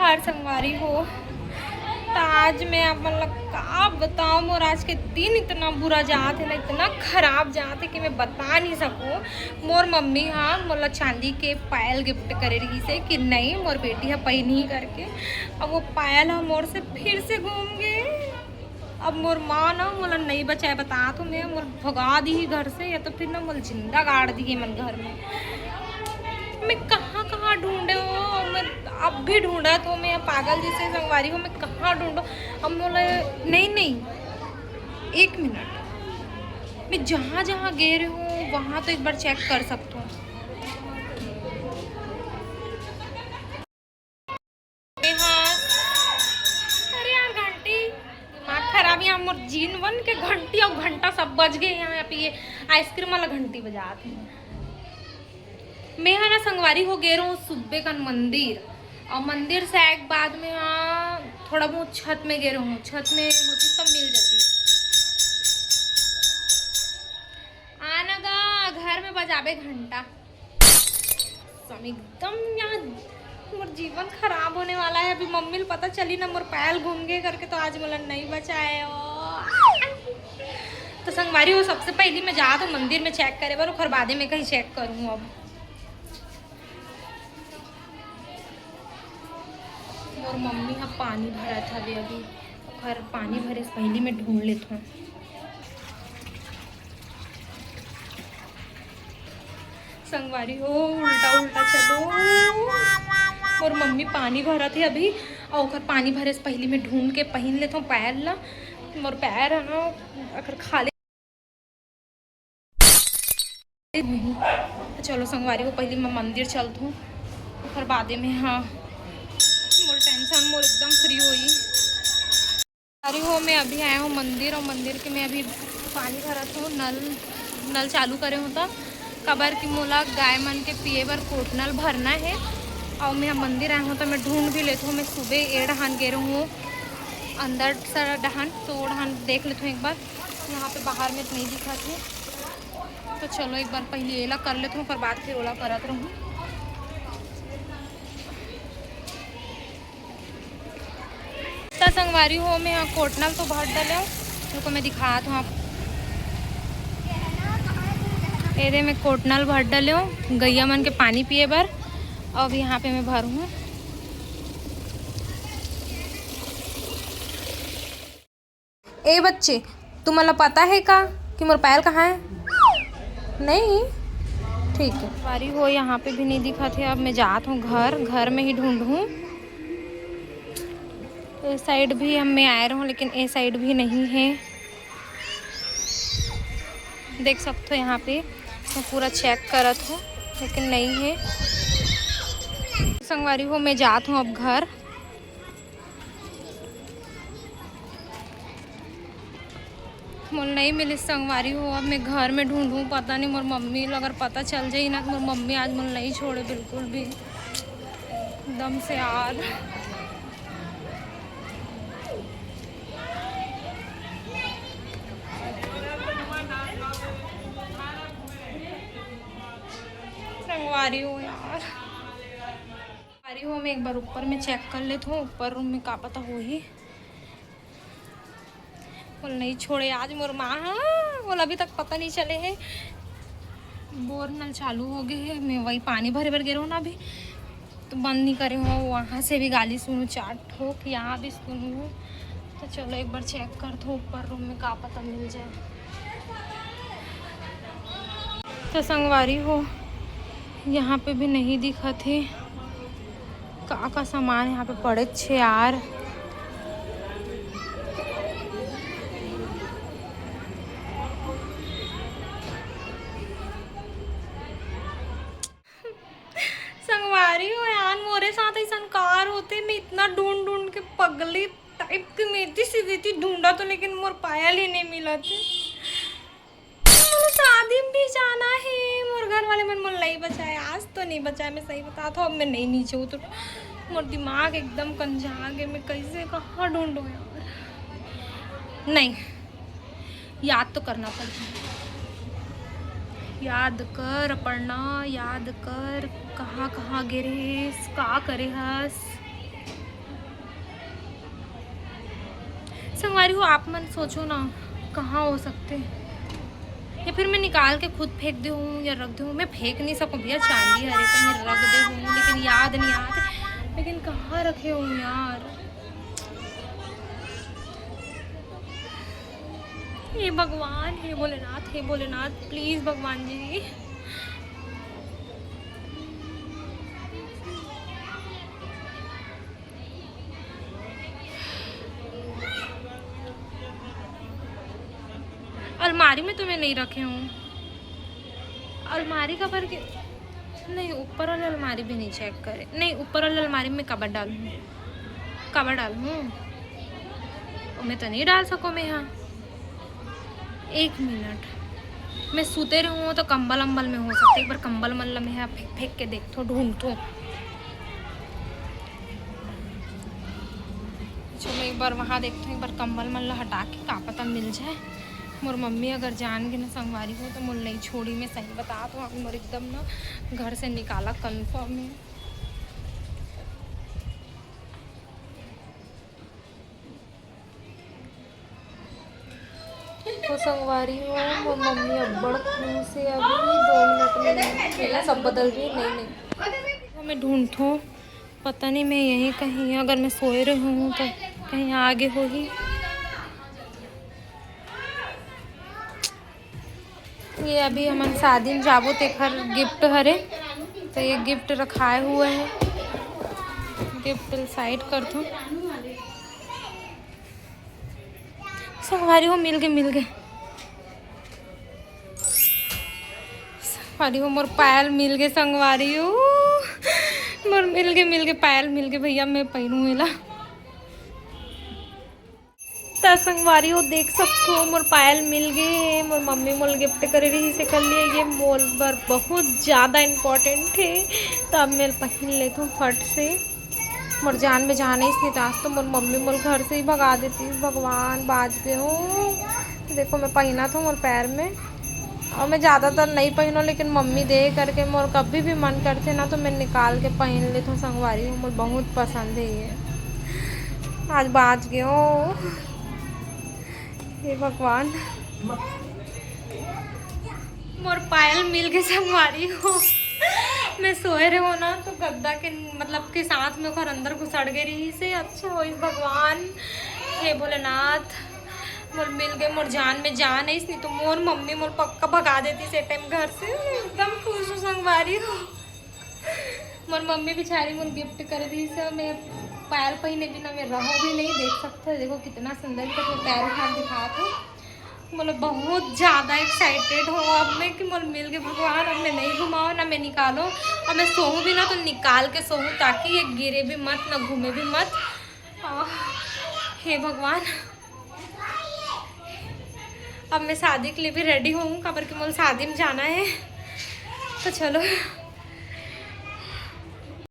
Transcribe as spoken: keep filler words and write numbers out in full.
यार संगवारी हो, त आज मैं आप मन ला का बताओ, मोर आज के दिन इतना बुरा जात हे ना, इतना खराब जात हे कि मैं बता नहीं सकूँ। मोर मम्मी हा मोला चांदी के पायल गिफ्ट करे रहिस हे कि नहीं, मोर बेटी हा पहिनही करके। अब वो पायल हा मोर से फिर से घूम गे। अब मोर माँ ना मोला नहीं बचाए, बतात हूँ मैं, मोला भगा दिही घर से, या तो फिर ना मोला जिंदा गाड़ दिही मन घर में। मैं कहाँ कहाँ ढूंढे हूँ, मैं अब भी ढूंढत हूँ, मैं पागल जैसे संगवारी हूँ, मैं कहाँ ढूंढूँ। अब मोला, नहीं नहीं, एक मिनट, मैं जहाँ जहाँ गे रही हूँ वहाँ तो एक बार चेक कर सकता हूँ। हाँ। अरे यार, घंटी, दिमाग खराब। यहाँ मोर जीवन के घंटी और घंटा सब बज गए। यहाँ पे ये आइसक्रीम वाला घंटी बजात हे। मैं हा ना संगवारी हो गे रहूँ सुबह कन मंदिर, और मंदिर से आए के बाद में हाँ थोड़ा बहुत छत में गे रहूँ, छत में होती तब मिल जाती। आना गा, घर में बजाबे घंटा। सम एकदम यहाँ मोर जीवन खराब होने वाला है। अभी मम्मी ल पता चली ना मोर पायल घूम गए करके, तो आज मोला नहीं बचाए ओ। तो संगवारी हो, सबसे पहली मैं जात हूँ मंदिर में चेक करे बर, ओखर बादे में कहीं चेक करूँ। अब मोर मम्मी ह पानी भरत हवे अभी, ओखर पानी भरे से पहली मैं ढूंढ लेत हूँ। संगवारी हो, उल्टा उल्टा चलो। मोर मम्मी पानी भरत हे अभी, और ओकर पानी भरे से पहली मैं ढूंढ के पहिन लेथव पैर ला। मोर पैर है ना, अगर खाली। चलो संगवारी हो, पहली मैं मंदिर चलत हूँ, ओकर बादे में हाँ मोर टेंशन मोर एकदम फ्री होई। अरे हो, मैं अभी आया हूँ मंदिर, और मंदिर के मैं अभी पानी भरत हूँ, नल नल चालू करे हूँ। त काबर कि मोला गाय मन के पिए बर कोटनल भरना है। और मैं मंदिर आया हूँ तो मैं ढूंढ भी लेत हूँ। मैं सुबह ए डहान गे रहूँ अंदर सर डहान, तो ओ डहान देख लेत हूँ एक बार। यहाँ पे बाहर में नहीं दिखत है, तो चलो एक बार पहले एला कर लेत हूँ, ओकर बाद फिर ओला करत रहूँ। त संगवारी हो, मैं यहाँ कोटनल तो भर डले हूँ, रुको मैं दिखात हूँ आप। ये दे मैं कोटनल भर डले हूँ गैया मन के पानी पिए बर। अब यहाँ पे मैं भरूँ। ए बच्चे, तुम्हाला पता है का कि मोर पायल कहाँ है? नहीं, ठीक है। संगवारी हो, यहाँ पे भी नहीं दिखत है। अब मैं जात हूँ घर, घर में ही ढूंढूँ। ए साइड भी हम मैं आए रहूँ, लेकिन ए साइड भी नहीं है। देख सकते हो यहाँ पे मैं पूरा चेक करत हूँ, लेकिन नहीं है। संगवारी हो, मैं जात हूँ अब घर। मोल नहीं मिली संगवारी हो, अब मैं घर में ढूंढूं, पता नहीं मोर मम्मी ल अगर पता चल जाई ना, मोर मम्मी आज मोल नहीं छोड़े बिल्कुल भी, एकदम से यार। संगवारी हो यार, संगवारी हो, मैं एक बार ऊपर में चेक कर लेत हूँ, ऊपर रूम में का पता होही। मोला नहीं छोड़े आज मोर माँ ह, मोला अभी तक पता नहीं चले है। बोर नल चालू हो गए है, मैं वही पानी भरे बर गे रहूँ ना अभी, तो बंद नहीं करे हो, वहाँ से भी गाली सुनूँ चार ठोक, यहाँ भी सुनूँ। तो चलो एक बार चेक कर दो ऊपर रूम में, का पता मिल जाए। तो संगवारी हो, यहाँ पे भी नहीं दिखत हे। का का सामान यहाँ पे पड़े छे यार। संगवारी हो यार, मोरे साथ ऐसा कार होते, मैं इतना ढूंढ ढूंढ के पगली टाइप के मेथी से देती ढूंढा तो, लेकिन मोर पायल ही नहीं मिला थे। मोला शादी में भी जाना है, मोर घर वाले मन मोला नहीं बचाए, आज तो नहीं बचाए, मैं सही बता था। अब मैं नहीं नीचे उतर, मोर दिमाग एकदम कंझा गए, मैं कैसे कहाँ ढूंढूँ यार। नहीं, याद तो करना पड़ता। याद कर अपना, याद कर, कहाँ कहाँ गिरे हस, का करे हस। अरे हो, आप मन सोचो ना, कहाँ हो सकते, या फिर मैं निकाल के खुद फेंक दे हूँ या रख दे हूँ। मैं फेंक नहीं सकूँ भैया, चांदी हरे कहीं रख दे हूँ, लेकिन याद नहीं आते। लेकिन कहाँ रखे हूँ यार? हे भगवान, हे भोलेनाथ, हे भोलेनाथ, प्लीज भगवान जी। अलमारी में तो मैं नहीं रखे हूँ। अलमारी का भर के नहीं, ऊपर वाली अलमारी भी नहीं चेक करे। नहीं, ऊपर वाली अलमारी में कबर डालूँ, कबर डालूँ, मैं तो नहीं डाल सको मैं यहाँ। एक मिनट, मैं सूते रहूँ तो कंबल अम्बल में हो सकता है। एक बार कंबल अम्बल में यहाँ फेंक फेंक के देखथो, ढूंढथो। अच्छा, मैं एक बार वहाँ देखथो, एक बार कंबल मन ला हटा के, का पता मिल जाए। मोर मम्मी अगर जान के ना संगवारी हो तो मोर नहीं छोड़ी, मैं सही बता तो मोर एकदम ना घर से निकाला कन्फर्म है। तो संगवारी हो, मोर मम्मी अब्बड़ खुश है, अभी दो मिनट में मेला सब बदल रही। नहीं, नहीं, मैं ढूंढथो, पता नहीं मैं यहीं कहीं, अगर मैं सोए रहूँ तो कहीं आगे होही। ये अभी हमन शादी में जाबो तेखर गिफ्ट हरे, तो ये गिफ्ट रखाए हुए है, गिफ्ट साइड करथो। संगवारी हो, मिल गए, मिल गए संगवारी हो, मोर पायल मिल गए संगवारी हो, मोर मिल गए, मिल गए, पायल मिल गए भैया, मैं पहनू एला। त संगवारी हो, देख सकथो, मोर पायल मिल गए हे। मोर मम्मी मोल गिफ्ट करे रहिस, एकर लिए ये मोर बर बहुत ज़्यादा इम्पोर्टेंट है। तो अब मैं पहन लेथो फट से। मोर जान में जान है इसने, तो आज तो मोर मम्मी मोल घर से ही भगा देती। भगवान, बाज गए हो। देखो, मैं पहना था मोर पैर में, और मैं ज़्यादातर नहीं पहनों, लेकिन मम्मी दे करके मोर कभी भी मन करथे ना, तो मैं निकाल के पहन लेथों संगवारी हो। मोर बहुत पसंद है ये। आज बाज गए हो। हे भगवान, मोर पायल मिल गए संगवारी हो। मैं सोए रहे हो ना, तो गद्दा के, मतलब के साथ में ओकर अंदर घुसड़ गए रहिस हे। अच्छा होइस भगवान, हे भोलेनाथ, मोर मिल गए, मोर जान में जान है, इसने तो मोर मम्मी मोर पक्का भगा देती से टाइम घर से। मैं एकदम खुश हूँ संगवारी हो। मोर मम्मी बेचारी मोर गिफ्ट कर रहिस हे, मैं पायल पहने बिना मैं रहो भी नहीं। देख सकते हो, देखो कितना सुंदर, तो मैं पैर उठा के दिखात हूँ। मतलब बहुत ज़्यादा एक्साइटेड हूँ अब मैं कि मोर मिल गए भगवान। अब मैं नहीं घुमाओ ना मैं निकालो, अब मैं सोऊँ भी ना तो निकाल के सोऊँ, ताकि ये गिरे भी मत, ना घूमे भी मत। आह, हे भगवान, अब मैं शादी के लिए भी रेडी हूँ, काबर कि मोला शादी में जाना है। तो चलो,